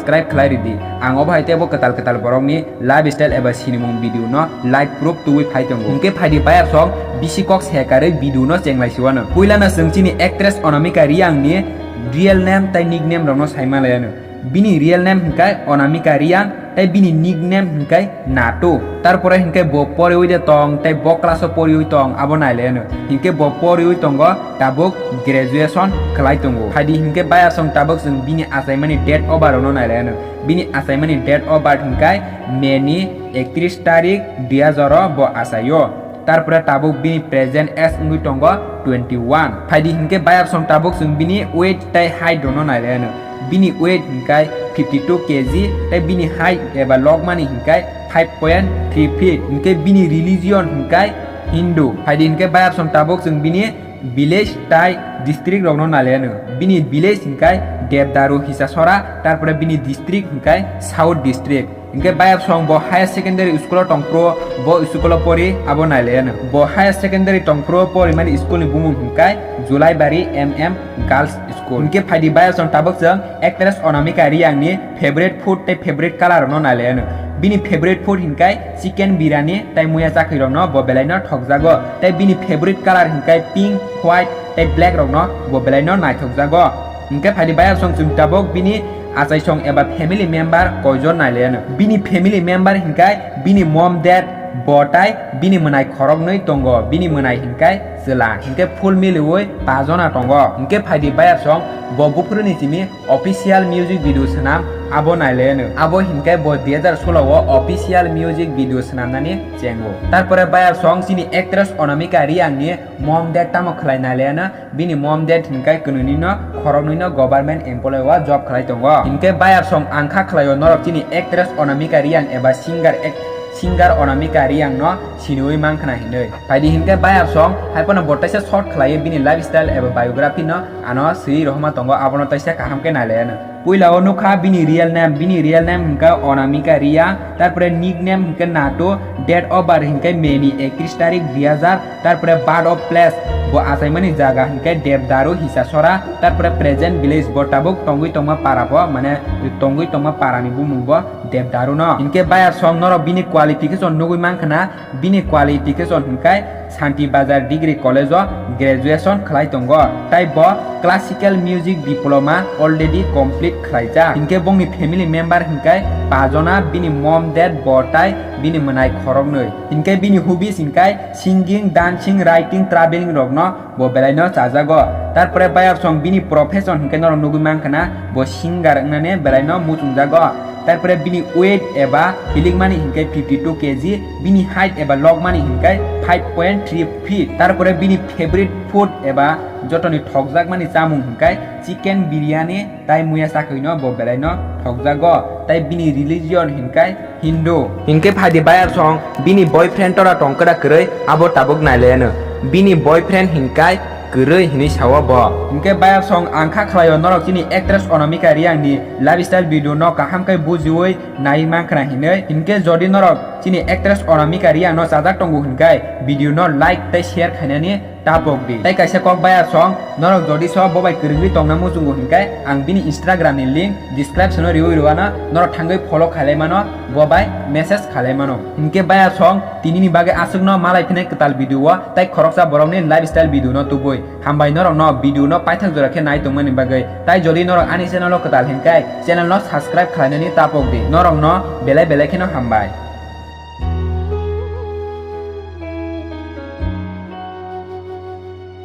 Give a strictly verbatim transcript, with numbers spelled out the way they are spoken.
subscribe khlai ridi. Ang obo hai teibo kwtal kwtal borokni lifestyle eba sinimung video no live proof tubui phai tongo. Hwnkhe phaidi bayapsong bisi kok sekarwi video no chenglai siwano. Puilano chwng chini actress Anamika Reang ni real name tei nickname rokno saima laiano. Bini real name hwnkhe Anamika Reang tei bini nickname hwnkhe Nato. Tarpore hwnkhe bo poriwi de tong tei bo class o poriwi tong abo nailaino. Hwnkhe bo poriwi tongo tabuk graduation khlai tongo. Phaidi hwnkhe bayapsong tabuk chwng bini achaimani date of birth no nailaino. Bini achaimani date of birth hwnkhe May ni ektris tarik dui hazar o bo achaio. Tarpore tabuk bini present age wngwi tongo twenty one. Phaidi hwnkhe bayapsong tabuk chwng bini weight tei height rokno nailaino. Bini weight hwnkhe fifty two K G tei bini height eba lokmani hwnkhe five point three feet. Hwnkhe bini religion hwnkhe Hindu. Phaidi hwnkhe bayapsong tabuk chwng bini village tei district rokno nailaino. Bini village hwnkhe Devdaru Hisasora, tarpore bini district hwnkhe South District. Hwnkhe bayapsong bo higher secondary school o tongphuru bo school o pori abo nailaino. Bo higher secondary tongphuru porimani school ni bumung hwnkhe Julaibari M M Girls School. Hwnkhe phaidi bayapsong tabuk chwng actress Anamika Reang ni favorite food tei favorite color no nailaino. Bini favorite food hwnkhe chicken biryani tei muya chakri rokno bo belaino thokjago. Tei bini favorite color hwnkhe pink, white tei black rokno bo belaino naithokjago. Hwnkhe phaidi bayapsong chwng tabuk bini achaisong eba family member koijon nailaino. Bini family member hwnkhe bini mom, dad, bo tei bini mwnai khoroknwi tongo. Bini mwnai hwnkhe chwla. Hwnkhe full miliwi pajona tongo. Hwnkhe phaidi bayapsong bo buphuruni simi official music video swnam abo nailaino. Abo hwnkhe bo dui hazar solo o official music video swnamnani chengo. Tarpore bayapsong chini actress Anamika Reang ni mom, dad tamo khlai nailaino. Bini mom, dad hwnkhe kwnwini no khoroknwi no government employee o job khlai tongo. Hwnkhe bayapsong ang kha khlaio norok chini actress Anamika Reang eba singer ek-, singer Anamika Reang no siniwi mankha na hinwi. Phaidi hwnkhe bayapsong hai phano bo teisa short khlaiwi bini lifestyle eba biography no ano swiwi rohorma tongo, abono teisa kaham khe nailaino. Puila o nukha bini real name, bini real name hwnkhe Anamika Reang, tarpore nickname hwnkhe Nato, date of birth hwnkhe May ni ektris tarik dui hazar, tarpore birth of place bo achaimani jaga hwnkhe Devdaru Hisasora, tarpore present village bo tabuk tongwi tongma para bo, mane tongwi tongma para ni bumung bo Devdaru no. Hwnkhe bayapsong norok bini qualification nugwi mankha na, bini qualification hwnkhe Santi Bazar Degree College o graduation khlai tongo, tei bo classical music diploma already complete khlaijak. Hwnkhe bongni family member hwnkhe pajona, bini mom, dad, bo tei bini mwnai khoroknwi. Hwnkhe bini hobbies hwnkhe singing, dancing, writing, traveling rokno bo belaino chajago. Tarpore bayapsong bini profession hwnkhe norok nugwi mankha na, bo singer wngnani belaino muchungjago. Tarpore bini weight eba hilikmani hwnkhe fifty two K G, bini height eba lokmani hwnkhe five point three feet. Tarpore bini favorite food eba jotoni thokjakmani chamung hwnkhe chicken biryani tei muya chakrino bo belaino thokjago. Tei bini religion hwnkhe Hindu. Hwnkhe phaidi bayapsong bini boyfriend tora tongkra kwrwi abo tabuk nailaino. Bini boyfriend hwnkhe kwrwi hinwi sao bo. Hwnkhe bayapsong ang kha khlaio norok chini actress Anamika Reang ni lifestyle video no kaham khe bujiwi nai mankha na hinwi. Hwnkhe jodi norok chini actress Anamika Reang no chajak tongo hwnkhe video no like tei share khainani tapok di. Tei kaisa kok bayapsong, norok jodi so bo bai kwrwngwi tongna muchungo hwnkhe ang bini Instagram ni link description o riwi rwano, norok thangwi follow khailai mano, bo bai message khailai mano. Hwnkhe bayapsong tinini bagwi aswkno malai phinai kwtal video o tei khoroksa borokni lifestyle video no tubui. Hambai norokno video no paithak jora khe nai tongmani bagwi. Tai jodi norok ani channel o kwtal hwnkhe channel no subscribe khlainani tapok di. Norokno belai belai kheno hambai.